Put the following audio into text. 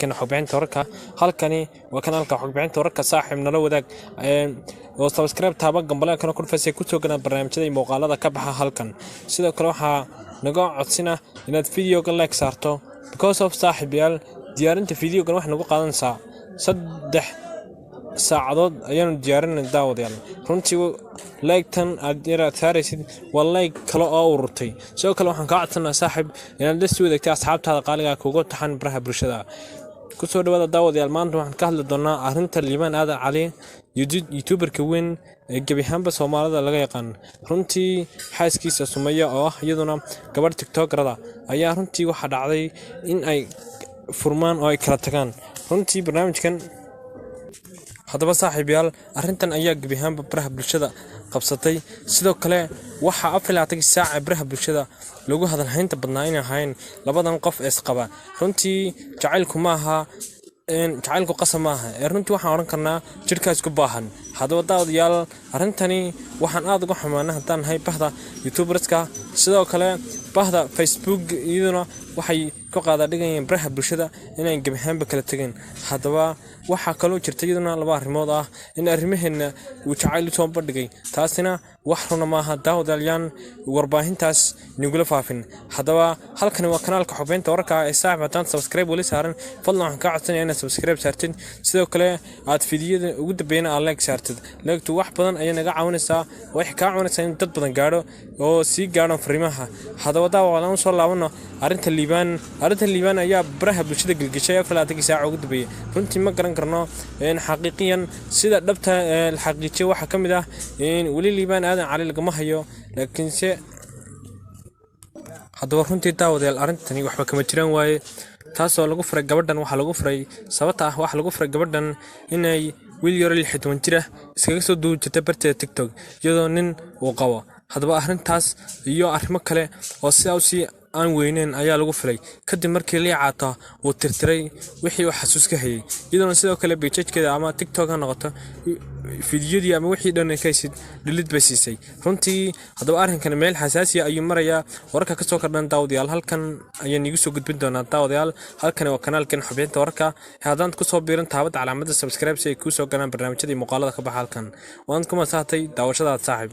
Kanaalkeena xogbixinta wararka. Halkani waa kanaalka xogbixinta wararka. Saaxiib, nala wadaag oo subscribe taaba, gambaleelkana ku dhufaysa kusoo galaan barnaamijyada iyo muuqaalada ka baxa halkan. Sidoo kale waxaa naga codsina inaad videoga like saarto, because of, saaxiibayaal, diyaarinta videogan waxay nagu qaadanaysaa 3 saacadood ayaanu diyaarinay. Daawadayaal, runtii like-tan aad yaraad saaraysid waa like kale oo ururtay. Sidoo kale waxaan kaa codsanaa, saaxiib, inaad la sii wadaagtay asxaabtaada qaaliga kugu taxan baraha bulshada. Kusoo dhawaada, daawadayaal. Maanta waxaan ka hadli doonaa arrinta Liibaan Aadan Cali, youtuberka weyn ee gebi ahaanba Soomaalida laga yaqaan. Runtii xaaskiisa Sumeya, oo ah iyaduna gabadh tiktokerada, ayaa runtii waxaa dhacday in ay furmaan oo ay kala tagaan. Runtii barnaamijkan haddaba, saaxiibayaal, arrintan ayaa gebi ahaanba baraha bulshada qabsatay. Sidoo kale waxaa 24-kii saaca baraha bulshada lagu hadalhaynta badnaa inay ahayn labadan qof ee isqaba. Runtii jacaylku maaha, jacaylku qasab maaha, ee runtii waxaan odhan karnaa jidhkaas ku baahan. Haddaba daawadayaal, arrintani waxaan aad uga xumaanay haddaan nahay bahda youtuberska. Sidoo kale bahda Facebook iyaduna waxay ku qaada dhigayeen baraha bulshada inay gebi ahaanba kala tegeen. Haddaba waxaa kaloo jirta iyaduna laba arrimood ah in arrimaheenna uu jacayl usoo bandhigay, taasina wax runa maaha. Daawadayaal, warbaahintaas nigula faafin. Haddaba halkani waa kanaalka xogbeynta wararka ee. Saaxib, haddaan subscribe weli saaran, fadlan waxaan kaa codsanaya inaad subscribe saartid. Sidoo kale aad fiidiyada ugu dambeeyana aad like saartid. Like-tu wax badan ayay naga caawinaysaa, waxay kaa caawinaysaa in dad badan gaadho oo sii gaadho fariimaha. Haddaba daawadayaal, aan usoo laabano arrinta Liibaan. Arrinta Liibaan ayaa baraha bulshada gelgeshay 24-kii saaca ugu dambeeyay. Runtii ma garan karno xaqiiqiyan sida dhabta la xaqiijiyay. Waxaa ka mid ah in weli Liibaan Aadan Cali lagama hayo, laakiinse haddaba runtii, daawadayaal, arrintani waxba kama jiraan waaye, taasoo lagu furay gabadhan. Waxaa lagu furay sababta ah, waxaa lagu furay gabadhan inay wiil yaro 16 jir ah iskaga soo duubi jirtay barteeda TikTok iyadoo nin uu qabo. Haddaba arrintaas iyo arrimo kale oo sidaa usii aan weyneyn ayaa lagu filay, kadib markii Liicaata uu tirtiray wixii uu xasuus ka hayay, iyadoona sidoo kale page-keeda ama TikTok ha noqoto, fiidiyodii ama wixii dhan ka haysid delete bay siisay. Runtii haddaba arrinkan meel xasaasiya ayuu marayaa. Wararka kasoo kordhan, daawadayaal, halkan ayaan iigu soo gudbin doonaa. Daawadayaal, halkani waa kanaalkan xubinta wararka. Haddaan kusoo biiran, taabada calaamada subscribe si ay kuu soo galaan barnaamijyada iyo muuqaalada ka baxa halkan. Waan ku masaatay daawashadaad, saaxiib.